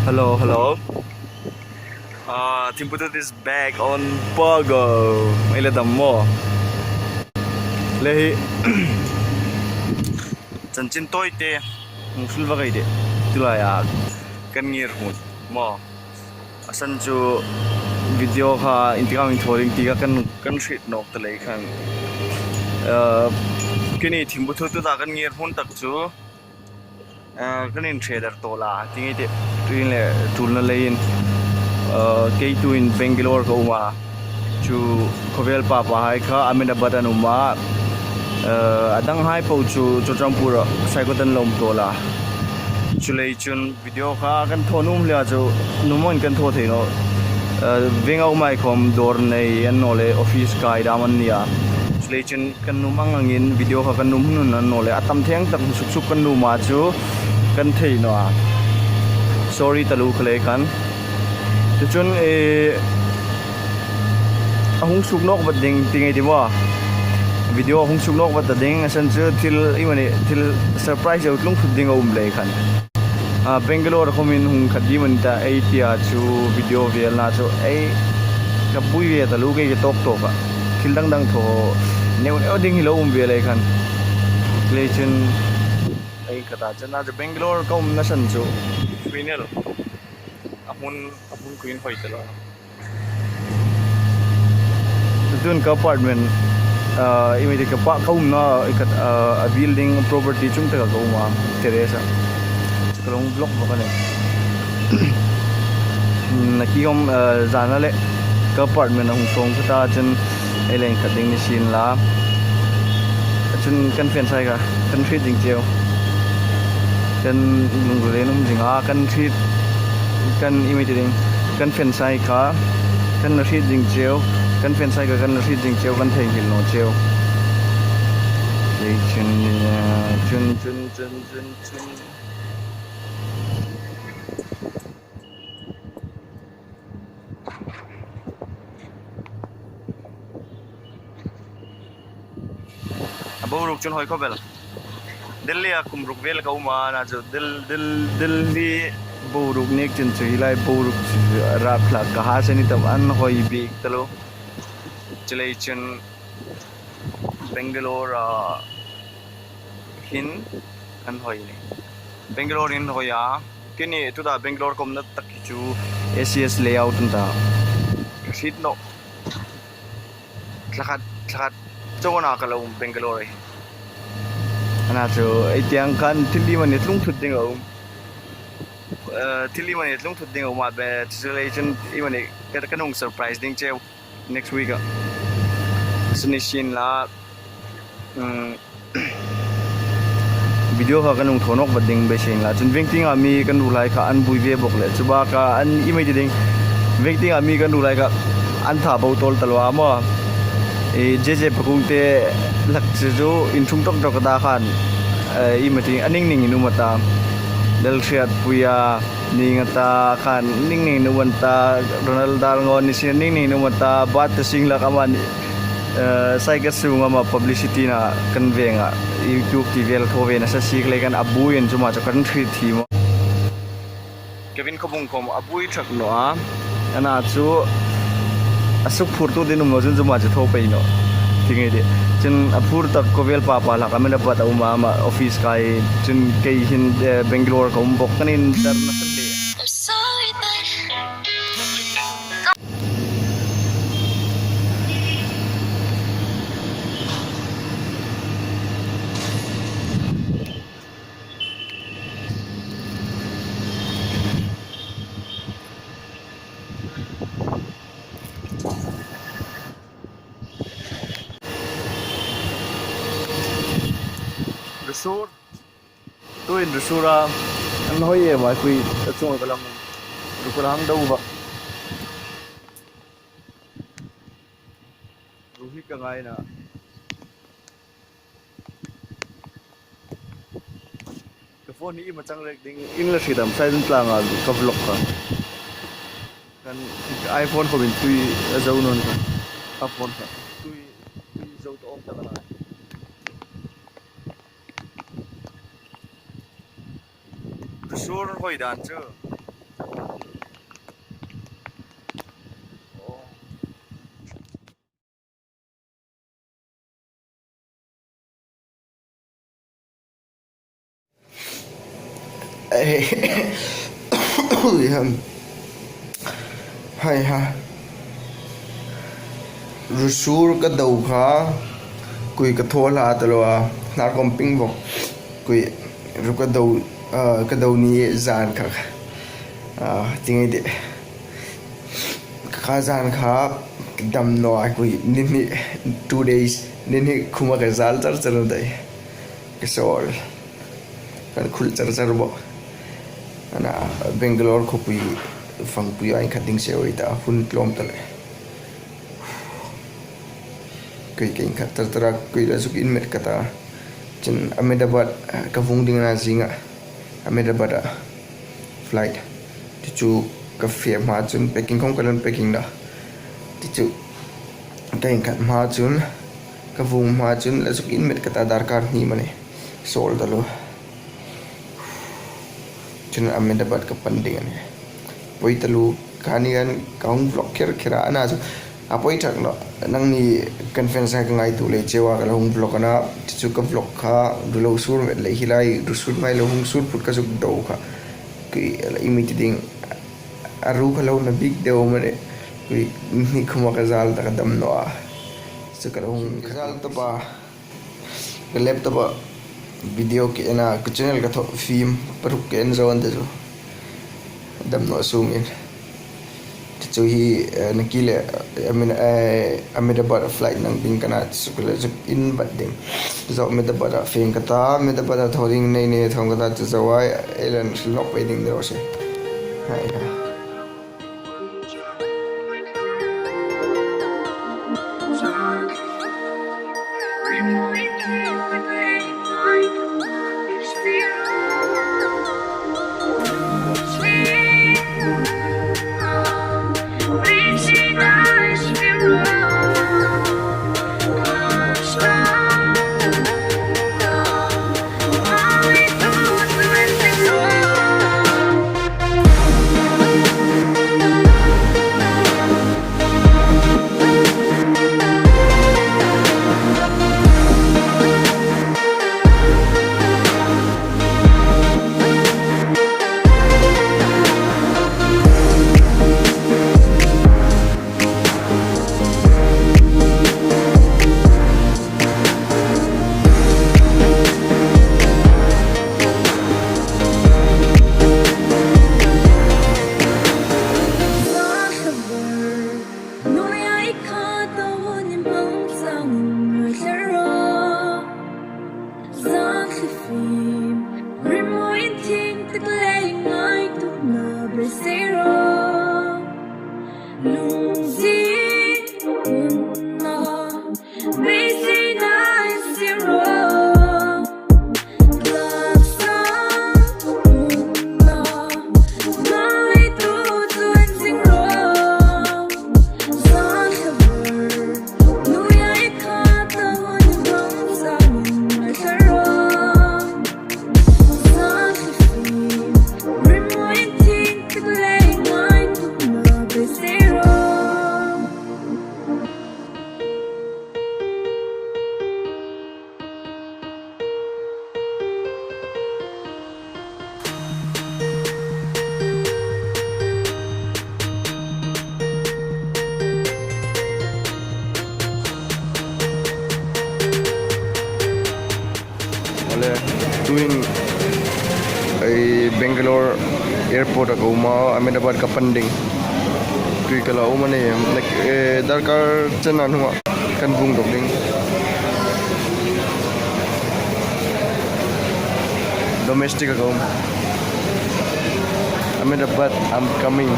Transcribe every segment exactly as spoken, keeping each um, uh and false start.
Hello, hello. Uh, Thimphuthut is back on Pogo. Ei le dam maw. Le hi chanchin tawite hung hril vak ei tih. Tulai a kan ngir hun maw. A san chu video kha intikam inthaw ding ti kha kan, kan hriet nawk ta lei khan. Uh, keini Thimphuthut tuta kan ngir hun tak chu, uh, kan inhre der tawp a. Ti ngei tih, tuin le tulna leiin, uh, kei tuin Bangalore ka um a. Chu khawvel papahai kha Ahmedabad an um a. Uh, a danghai po chu Churachandpur-a Saikot an lo um tawp a. Chuleiin chun video kha kan thaw nuom hle a chu, nuom angin kan thaw thei nawh. Eh, veng a um ei khawm dawr nei annawleh office kai dam an ni a. Chuleiin chun kan nuom ang angin video kha kan nuom hun annawleh a tam thei ang tak suksuk kan nuom a chu kan thei naw a. Sorry taluo kha lei khan. Chuchun, eh, a hung suk nawk vat ding ti ngei ti maw. Video a hung suk nawk vat ta ding, a san chu thil, iemani, thil surprise zo tlung thut ding a um lei khan. A, Bangalore khawmin hung khat ding a ni ta, ei tia chu video velna chu, ei, ka buoi ve taluo, kei ka tawk tawk a. Thil dang dang thaw neu neu ding hi lo um ve lei khan. Lei chun, ei ka ta chun, a chu Bangalore ka umna san chu, final. A hmun, a hmun kuoin hoi ta lo. Tun ka apartment, ah, iemani ka pa, ka umna, ka, ah, a building property chung taka ka um a, terrace-a. Ka lo vlog bawk a nih. Hmm, nakie khawm, ah, zana le ka apartment a hung sawng ka ta chun ei le inkhat ding ni sien la. Chun kan fiansai kha, kan hriet ding cheu. Kan lungril um zing a, kan hriet, kan iemani ding, kan fiansai kha, kan hriet ding cheu, kan fiansai kha, kan hriet ding cheu, kan theinghil naw cheu. Ei chun, eh, chun, chun, chun, chun, chun. A boruok chun hoi khawp el. Delhi-a kum ruk vel ka um a, a chu Del-, Del-, Delhi boruok nek chun chu hi lai boruok chu rap hlak ka ha se ni tam an hoi bik taluo. Chuleiin chun Bangalore-a hin an hoi ni. Bangalore hin hoi a. Keini tuta Bangalore ka umna tak hi chu A C S layout an ta. Ka hriet nawh. Thla khat, thla khat chauh ana ka lo um Bangalore-a. Ana chu, ei tieng khan thil iemani tlung thut ding a um. Eh, thil iemani tlung thut ding a um a, be, chuleiin chun iemani, ka, kan hung surprise ding cheu next week-a. Chu ni sien la, um, video kha kan hung thaw nawk vat ding beisei la. Chun veng tienga mi kan ruolhai kha an buoi ve bawk le. Chu baka an iemani ding. Veng tienga mi kan ruolhai kha an tha bo tawl taluo a maw. E, J J Pakung te hlak chu chu inchung ṭawk ṭawk ta khan, eh, iemani ding, a ning ning in um a ta. Lalhriatpuia ning a ta khan ning ning in um a ta. Ronald Dal ngaw ni sien ning ning in um a ta. Bat ta sing hlak ama ni, eh, Saikot sunga ama publicity-na kan venga, YouTube ti vel thaw ve nasa si kha lei khan a buoiin chu ama chu kan hriet thei maw. Kevin Khawbung khawm a buoi ṭhak naw a. Ana chu a suk phurtu ding um naw chun chu ama chu thaw pei naw. Ti ngei tih. Chun a phur tak khawvel papa hlak Ahmedabad-a um a, ama office kai chun kei hin, eh, Bangalore ka um bawk kan indarna san le. Resort. Tuin resort-a an hoi em a, khuo a chunga ka lang. Resort hang deu bak. Ruhi ka ngai naw. Ka phone hi ieng am chang rek ding, in la hriet am, Saizan tlanga ka vlog kha. Kan iPhone khawmin tui a zo naw kha. Ka phone kha. Tui, tui zo ta awm tak a na. Resort hoi dan chu. Hai ha. Ru sur ka do kha, kei ka thaw hla ta lo a, hnar khom ping bok. Kei ru ka do, ah, ka do ni zan kha. Ah, ti ngai de. Ka zan kha dam naw a, kei ni hni, two days, ni hni khuma ka zal char char dai. Ka sawl. Kan khul char char bok. Ana Bangalore khawpui fangpui a inkhat ding se oi ta, hun tlawm ta le. Kei ka inkhat tar tar a, kei la zuk in met ka ta. Chun Ahmedabad ka vung ding a na zinga. Ahmedabad a flight. Ti chu ka fe hma chun packing khom ka lon packing da. Ti chu ka inkhat hma chun, ka vung hma chun la zuk in met ka ta, darkar hni mani. Sawl ta lo. Chun Ahmedabad ka pan ding a nih. Poi ta lo, kha ni khan ka hung vlog kher kher a, ana chu a poi thak naw. Nangni conference-a ka ngaituo lei cheu a ka la hung vlog a na, ti chu ka vlog kha ru lo sur met lei hi lai, ru sur ngai lo hung sur phut ka zuk do kha. Kei la i mi ti ding, a ru kha lo na bik deu mani. Kei ni khuma ka zal ta ka dam naw a. Chu ka la hung ka zal ta pa. Ka laptop-a video ka en a, ka channel ka thaw fim, paruk ka en zo an te chu. Dam naw sungin. Ti chu hi, eh, na ki le, eh, I mean, eh, Ahmedabad flight nang ding ka na chu ka la zuk in bat ding. Zo Ahmedabad-a feng ka ta, Ahmedabad-a thaw ding nei nei thaw ka ta chu zo ai, ei lan hril nawk pei ding deu se. Hai ha. Ale, tuhin ei Bangalore airport-a ka um a, Ahmedabad ka pan ding. Tui ka la um a nih, eh, darkar chen a hnunga kan vung dawk ding. Domestic-a ka um. Ahmedabad, I'm coming.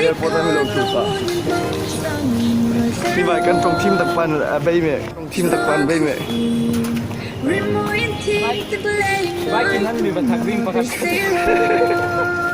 Airport-a mi lo tlu ta. Hi vai kan ṭawng thiem tak pan a bei me. Ṭawng thiem tak pan bei me. Vai kin han mi va thak ring pakhat.